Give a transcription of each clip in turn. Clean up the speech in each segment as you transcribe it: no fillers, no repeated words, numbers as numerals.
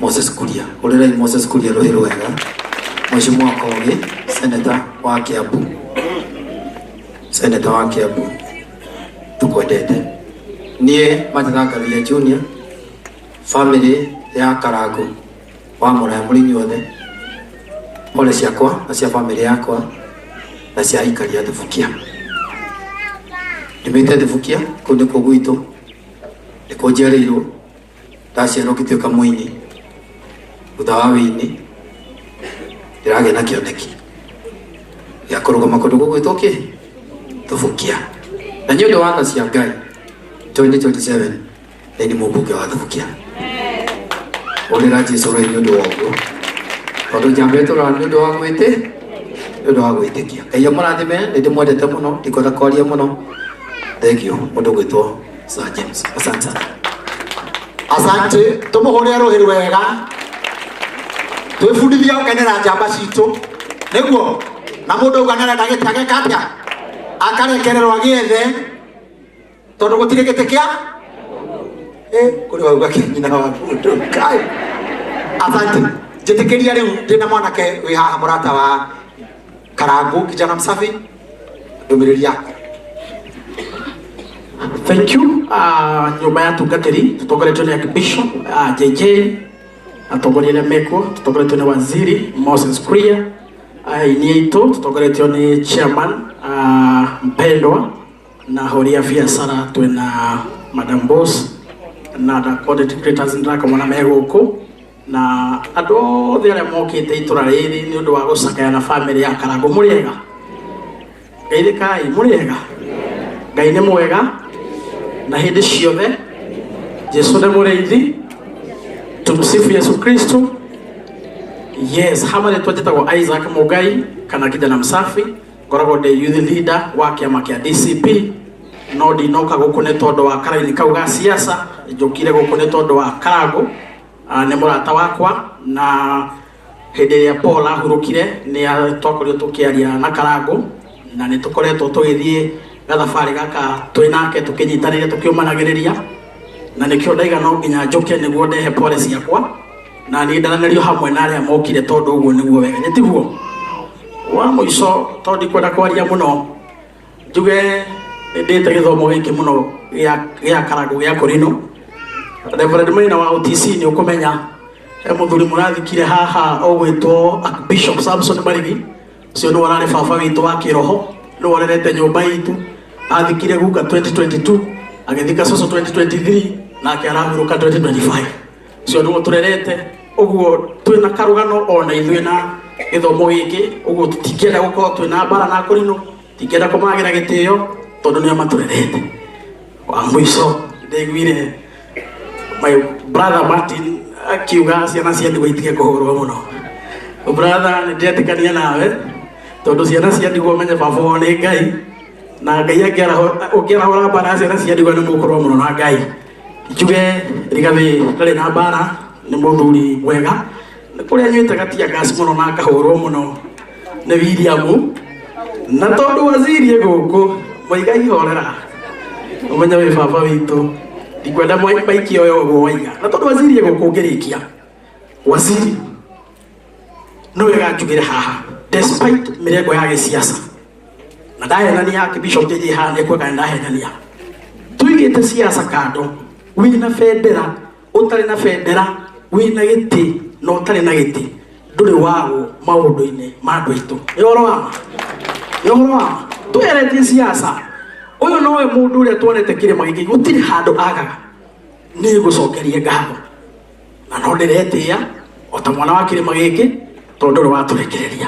Moses Kuria. Hũrĩrai Moses Kuria rũhĩ rwega. Mheshimiwa Kogi, Senator wa Kiambu. Senator wa Kiambu. Tukwendete. Niĩ Martin Karuia Junior, family ya Karangu wa Mũraya mũrĩ inyuothe. Pole ciakwa na cia family yakwa na cia aikari a Thubukia. Ndumĩte Thubukia, kũu nĩkuo gwitũ, nĩkuo njiarĩirwo, ndaciarwo ngĩtuĩka mũini. Thutha wa wĩini ndĩragĩa na kĩoneki gĩa kũrũgama kũndũ gũgwĩtwo kĩ Thubukia, na nĩ ũndũ wa tha cia Ngai 2027 nĩ nĩ mũmbunge wa Thubukia. Ũrĩra Jesu rĩ nĩ ũndũ wa ũguo, tondũ njamba ĩtũraga nĩ ũndũ wa gwĩtĩ nĩ ũndũ wa gwĩtĩkia. Ngai amũrathime, nĩ ndĩmwendete mũno, ndikwenda kwaria mũno. Thank you. Mũndũ gwĩtwo Sir James, asante sana. Asante, tumuhurire ruhi rwega. Twibundithia gukenera njamba citũ, nĩguo na mũndũ uga nĩarenda gĩtĩ ageka atĩa, akarekererwo agĩethe, tondũ gũtirĩ gĩtĩ kĩa kũrĩ wauga kĩ nyina wa mũndũ kai. Asante, njĩtĩkĩria rĩu ndĩna mwanake wĩ haha, mũrata wa Karangu, kijana msafi, ndũmĩrĩri yaku. Thank you. Nyũmba ya tungatĩri tũtongoretio nĩ Archbishop JJ, atongoria arĩa mekuo tũtongoretio nĩ Waziri Moses Kuria, aini aitũ tũtongoretio nĩ chairman mpendwa na hũri ya biacara twĩna Madam Boss na the content creators ndĩrakomana me gũkũ na andũ othe arĩa mokĩte itũra rĩrĩ nĩ ũndũ wa gũcakaya na family ya Karango. Mũrĩ ega? Geithĩkai. Mũrĩ ega? Ngai nĩ mwega na hĩndĩ ciothe. Jesu nĩ mũrĩithi. Tumsifu Yesu Kristo. Yes, hama rĩtwa njĩtagwo Isaac Mugai kana kijana msafi, ngoragwo ndĩ youth leader wa kĩama kĩa DCP, no ndinoka gũkũ nĩ tondũ wa karaini kau ga siasa, njũkire gũkũ nĩ tondũ wa Karango. Nĩ mũrata wakwa, na hĩndĩ ĩrĩa Paul ahurũkire nĩ twakorirwo tũkĩaria na Karango, na nĩ tũkoretwo tũgĩthiĩ gathabarĩ gaka twĩ nake, tũkĩnyitanĩire, tũkĩũmanagĩrĩria, na nĩkĩo ndaiga no nginya njũke nĩguo ndehe pole ciakwa na niĩ ndaranĩrio hamwe na arĩa mokire, tondũ ũguo nĩguo wega, nĩ tiguo? Wa mũico, tondũ ndikwenda kwaria mũno, njuge nĩ ndĩte gĩthomo gĩkĩ mũno gĩa Karango gĩa Kũrinũ. Reverend Maina wa OTC, nĩ ũkũmenya he mũthuri mũrathikire haha ũgwĩtwo Bishop Samson Marigi. Ũcio nĩwe ũrarĩ baba witũ wa kĩroho, nĩwe ũrerete nyũmba itũ. Athikire guka 2022, agĩthika cũcũ 2023, nake arahurũka 2025. Ũcio nĩwe tũrerete ũguo, twĩna karũgano ona ithuĩ na gĩthomo gĩkĩ. Ũguo tũtingĩenda gũkorwo twĩna mbara na Kũrinũ, tingĩenda kũmagĩra gĩtĩo tondũ nĩo matũrerete. Wa mũico, ndaiguire my brother Martin akiuga ciana cia ndigwa itige kũhũrwo mũno. Brother, nĩ ndĩretĩkania nawe, tondũ ciana cia ndigwa, menye baba wao nĩ Ngai, na Ngai ũngĩarahũra mbara ya ciana cia ndigwa nĩ mũkũrwo mũno na Ngai. Njuge Rigathĩ ndarĩ na mbara, nĩ mũthuri mwega, nĩ kũrĩa anyuĩte gatia gas mũno na akahũrwo mũno nĩ William, na tondũ waziri e gũkũ mũiga ihorera, ũmenye wĩ baba witũ, ndikwenda maiki oyo ũguo waiga, na tondũ waziri e gũkũ ngĩrĩkia, waziri, no wega njugĩre haha, despite mĩrengo ya gĩsiasa, na ndahenania, Archbishop JJ haha nĩ kuoka ndahenania, tuigĩte siasa kando, wĩna bendera, ũtarĩ na bendera, wĩna gĩtĩ na ũtarĩ na gĩtĩ, ndũrĩ wagwo maũndũ-inĩ ma andũ aitũ. Nĩ ũhoro wa ma, nĩ ũhoro wa ma. Tweretie siasa, ũyũ nowe mũndũ ũrĩa tuonete kĩrĩma gĩkĩ gũtirĩ handũ agaga. Nĩ ngũcokerie ngatho na no ndĩretĩĩa o ta mwana wa kĩrĩma gĩkĩ, tondũ ndũrĩ watũrekereria.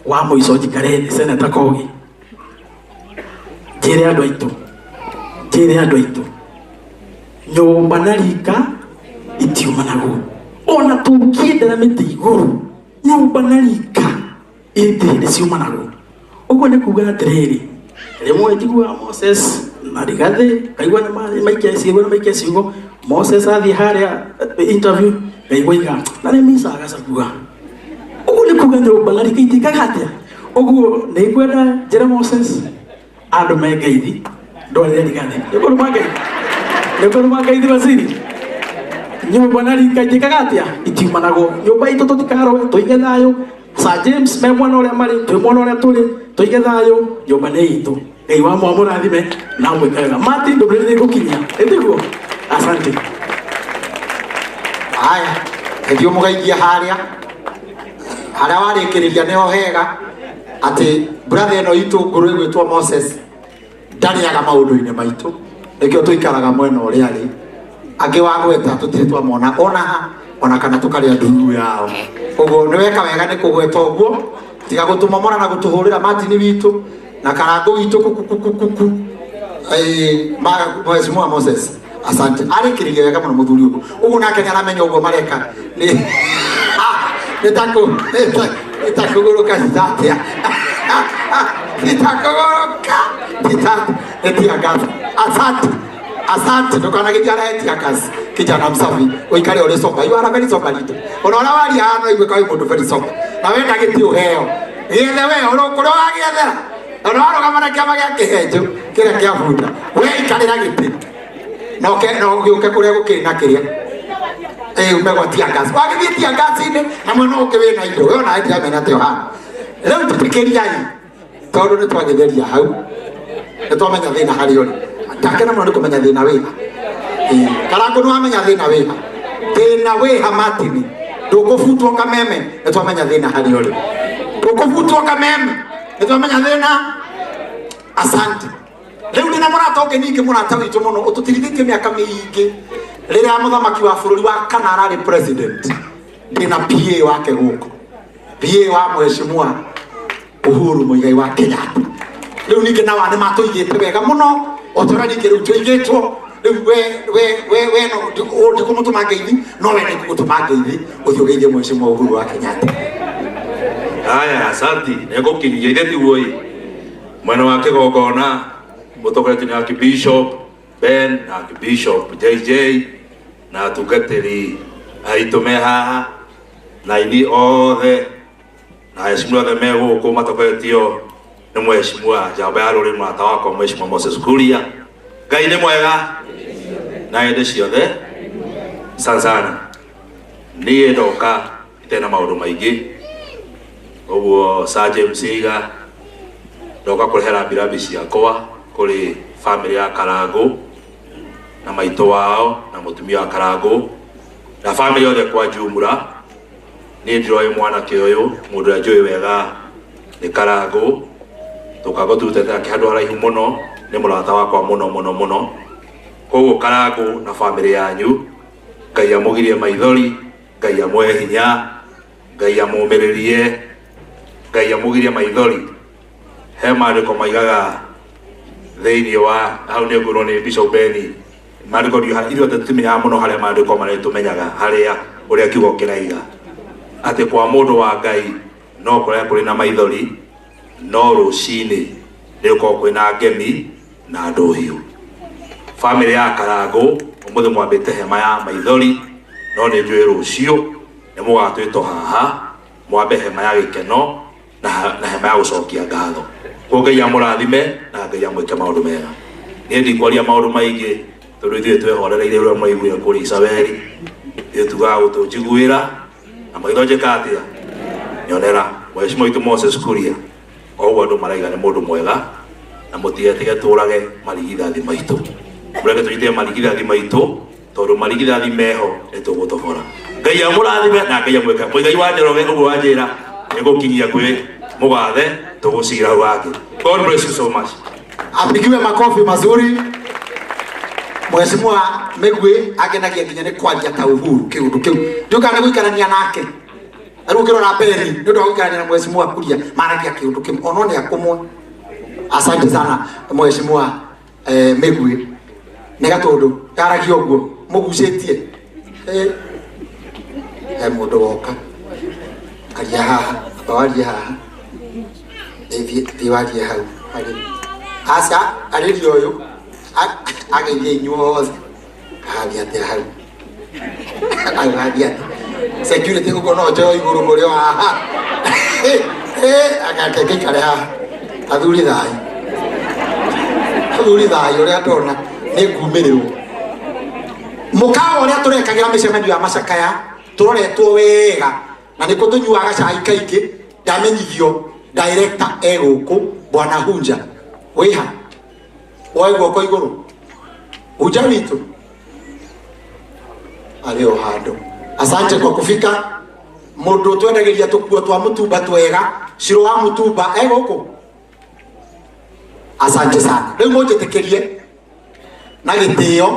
Wa mũico, njikare thĩ, Seneta Kogi, njĩre andũ aitũ, njĩre andũ aitũ, nyũmba na rika itiumanagwo. Ona tũngĩendera mĩtĩ igũrũ, nyũmba na rika itirĩ hĩndĩ ciumanagwo. Ũguo nĩ kuga atĩrĩrĩ, rĩmwe njiguaga Moses na Rigathĩ, ngaigua nĩ maikia ciugo, nĩ maikia ciugo. Moses athiĩ harĩa interview, ngaigua iga na nĩ misa agacagua. Ũguo nĩ kuga nyũmba na rika itikaga atĩa. Ũguo nĩ ngwenda njĩre Moses andũ me ngeithi, ndwarĩre Rigathĩ, nĩ kũruma ngeithi, nĩ kũruma ngeithi. Waziri, Nyũmba na rika njĩkaga atĩa itiumanagwo. Nyũmba itũ tũtikaroe, tũige thayũ. Sir James me mwena ũrĩa marĩ, twĩ mwena ũrĩa tũrĩ, tũige thayũ, nyũmba nĩ itũ. Ngai wa mwamũrathime na mwĩke wega. Martin, ndũmĩrĩri nĩ ĩgũkinyia, ĩtiguo? Asante. Haya, gĩthiĩ mũgaikie harĩa harĩa warĩkĩrĩria nĩho hega atĩ brother ĩno itũ ngũrũ ĩgwĩtwo Moses ndarĩaga maũndũ-inĩ maitũ, nĩkĩo tũikaraga mwena ũrĩa arĩ. Angĩ wagweta tũtirĩ twamona ona ha ona kana tũkarĩa ndururu yao. Ũguo nĩ weka wega nĩ kũgweta ũguo, tiga gũtũmomora na gũtũhũrĩra Martin witũ na Karangũ witũ kukukukuku. Mheshimiwa Moses, asante. Arĩkĩrĩria wega mũno mũthuri ũguo. Ũguo nake nĩ aramenya ũguo mareka. Nĩ nĩ ta kũgũrũka atĩa? Nĩ ta kũgũrũka. Nĩ tear gas. Asante. Asante, ndũkanagĩthiĩ arehe tear gas. Kijana msafi, ũikare ũrĩ sober. You are a very sober leader. Ona ũrĩa waria haha no igue kaĩ mũndũ very sober. Na wenda gĩtĩ ũheo. Gĩethe we, ũrĩ kũrĩa wagĩethera. Ona warũgama na kĩama gĩa kĩhenjo kĩrĩa kĩa bunda. We ikarĩra gĩtĩ. Na ũke na ũgĩũke kũrĩa gũkĩrĩ na kĩrĩa. Ume gwa tear gas. Wagĩthiĩ tear gas-inĩ na mwena ũngĩ wĩna indo. We ona ndiramenya atĩ ũhana. Rĩu tũtikĩriai tondũ nĩ twagĩtheria hau. Nĩ twamenya thĩna harĩa ũrĩ. Ndakena mũno nĩ kũmenya thĩna wĩha. Karangũ nĩ wamenya thĩna wĩha. Thĩna wĩha Martin. Ndũkũbutwo kameme nĩ twamenya thĩna harĩa ũrĩ. Ndũkũbutwo kameme nĩ twamenya thĩna. Asante. Rĩu ndĩna mũrata ũngĩ ningĩ mũrata witũ mũno ũtũtirithĩtie mĩaka mĩingĩ rĩrĩa mũthamaki wa bũrũri wa kana ararĩ president. Ndĩna PA wake gũkũ, PA wa Mheshimiwa Uhuru Muigai wa Kenyatta. Rĩu ningĩ nawa nĩ matũigĩte wega mũno o ta ũrĩa ningĩ rĩu tũigĩtwo. Rĩu we no ndikũmũtũma ngeithi, no we nĩngũgũtũma ngeithi ũthiĩ ũgeithie Mheshimiwa Uhuru wa Kenyatta. Haya, asanti. Nĩngũkinyia ithe tiguo ĩ mwena wa kĩgongona mũtongoretio nĩ Archbishop Ben na Archbishop JJ na atungatĩri aitũ me haha na aini othe na aheshimiwa othe me gũkũ matongoretio nĩ mheshimiwa njamba ya rũrĩrĩ mũrata wakwa Mheshimiwa Moses Kuria. Ngai nĩ mwega na hĩndĩ ciothe. Sana sana niĩ ndoka itarĩ na maũndũ maingĩ ũguo Sir James Iga ndoka kũrehe rambirambi ciakwa kũrĩ famĩlĩ ya Karangũ na maitũ wao na mũtumia wa Karangũ na famĩlĩ yothe kwa jumla. Niĩ ndiroĩ mwanake ũyũ, mũndũ ũrĩa njũĩ wega nĩ Karangũ, tũkago tũrutĩte nake handũ haraihu mũno, nĩ mũrata wakwa mũno mũno mũno. Koguo Karangũ na famĩlĩ yanyu, Ngai amũgirie maithori, Ngai amũhe hinya, Ngai amũmĩrĩrie, Ngai amũgirie maithori. He maandĩko maigaga thĩinĩ wa hau nĩ ngwĩrwo nĩ Bishop Beni maandĩko ndiũ ithuothe tũtimenyaga mũno harĩa maandĩko marĩa tũmenyaga harĩa ũrĩa kiugo kĩraiga atĩ kwa mũndũ wa Ngai no kũrĩa kũrĩ na maithori no rũcinĩ nĩ gũkorwo kwĩna ngemi na ndũhiũ. Famĩlĩ ya Karangũ ũmũthĩ mwambĩte hema ya maithori no nĩ njũĩ rũciũ nĩ mũgatwĩtwo haha mwambe hema ya gĩkeno na hema ya gũcokia ngatho. Koguo Ngai amũrathime na Ngai amwĩke maũndũ mega. Niĩ ndikwaria maũndũ maingĩ tondũ ithuĩ twehorereire ũrĩa mwaiguire kũrĩa Isabeli. Ithuĩ tugaga gũtũnjiguĩra na maitho njĩka atĩa nyonera. Mheshimiwa witũ Moses Kuria o ũguo andũ maraiga nĩ mũndũ mwega na mũtigetige tũrage marigithathi maitũ. Mũreke tũnyite marigithathi maitũ tondũ marigithathi meho nĩ tũgũtobora. Ngai amũrathime na Ngai amwĩke. Mũigai wa Njoroge ũguo wanjĩra nĩngũkinyia kwĩ mũgathe tũgũcira hau hangĩ. God bless you so much. Apigiwe makofi mazuri. Mheshimiwa Migwi agenagia nginya nĩ kwaria ta Uhuru kĩũndũ kĩu. Ndiũĩ kana nĩ gũikarania nake. Rĩu ũkĩrora Beni nĩ ũndũ wa gũikarania na Mheshimiwa Kuria maragia kĩũndũ kĩmwe ono nĩ akũmwe. Asante sana Mheshimiwa Migwi. Nĩ gatũndũ yaragia ũguo mũgucĩtie. He mũndũ woka aria haha, amba warie haha, thiĩ warie hau. Aca arĩria ũyũ ageithie inyuothe. Agathiĩ atĩa hau? Agathiĩ atĩa? Security ũguo no njoe igũrũ mũrĩ o haha. Agake ngĩikare haha. Athuri thayũ. Athuri thayũ ũrĩa ndona nĩ ngumĩrĩrwo. Mukawa uria turekagira micemanio ya macakaya turoretwo wega na nikuo tunyuaga cai kaingĩ. Ndamenyithio director e gũkũ, Bwana Hunja wiha woe guoko igũrũ. Hunja witũ arĩ o handũ. Asante kwa kufika. Mũndũ twendagĩria tũkuo twa mũtumba twega, Ciro wa mũtumba e gũkũ, asante sana. Rĩu mũnjĩtĩkĩrie na gĩtĩo.